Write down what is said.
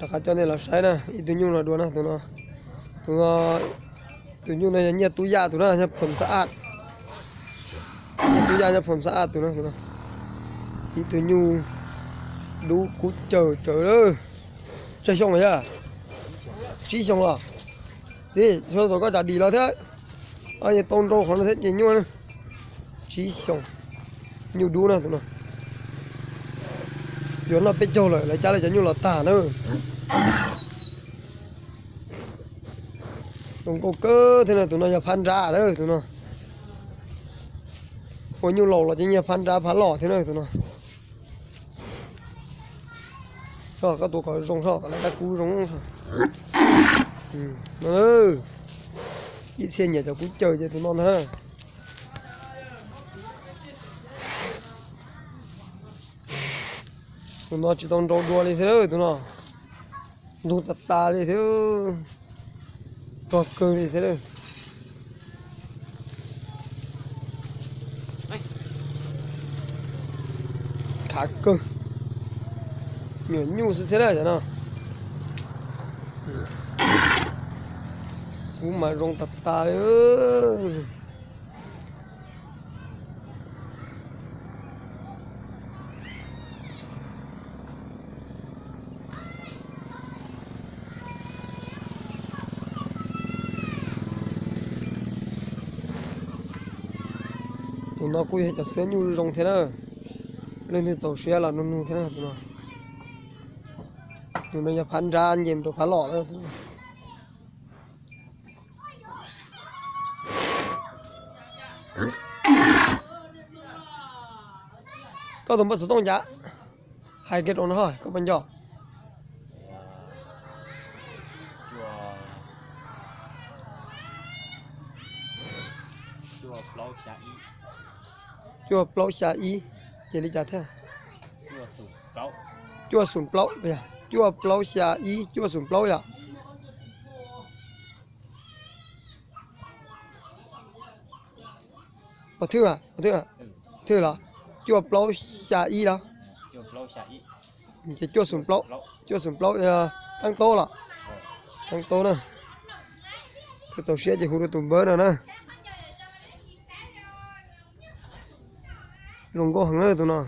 Rov qab coj nej los saib na, ib tug nyuj los dua na tus no. Tus no, tus nyuj no yog nyiaj tub yaj tus na, nyob Phom Xa Aj. Nyiaj tub yaj nyob Phom Xa Aj tus no, tus no. Ib tug nyuj dub kub cawm cawv lawm. Tsawg xyoo yog? Tsib xyoo los? Tib xyoo tau koj tsa dim los thiab. Tau nrau qhov no thiab ces nyuaj na. Tsib xyoo. Nyuj dub na tus no. Yuav noj peb caug lawm lawv cab lawv cov nyuj los tag na. Zoo nkauj kawg thiab na, tus no yog phab nrab lawm tus no. Ua nyuj laus los ces nyiag phab nrab phab loj thiab na tus no. Soj koj tua kom zoo soj kom lawv dab kub zoo. Ib txhia nyiam cov kub cawm ces tus no ntag na. Tus no tsis tau nrau dua li thiab tus no. Ntug tas tas li thiab. Rog kawg li thiab. Khav kawg. Nyuam nyuj xwb thiab na cov no. Kub mas zoo tas tas li. Tus no kuj yog cov xwab nyuj zoo thiab na. Leej twg txaus siab los nug nug thiab na tus no. Tus no yog phab nrab nce rau phab loj lawm. Koj tus npawb xov tooj cas? Hais kiag rau no koj puas nco? Cuaj plaub xya ib, ces li cas thiab? Cuaj xoom plaub, cuaj plaub xya ib, cuaj xoom plaub yom. Pov thwj, pov thwj, thwj los? Cuaj plaub xya ib los? Ces cuaj xoom plaub, cuaj xoom plaub, teeb taub los? Teeb taub na. Txaus siab ces hu rau tus npawb no na. Zoo nkauj heev na tus no.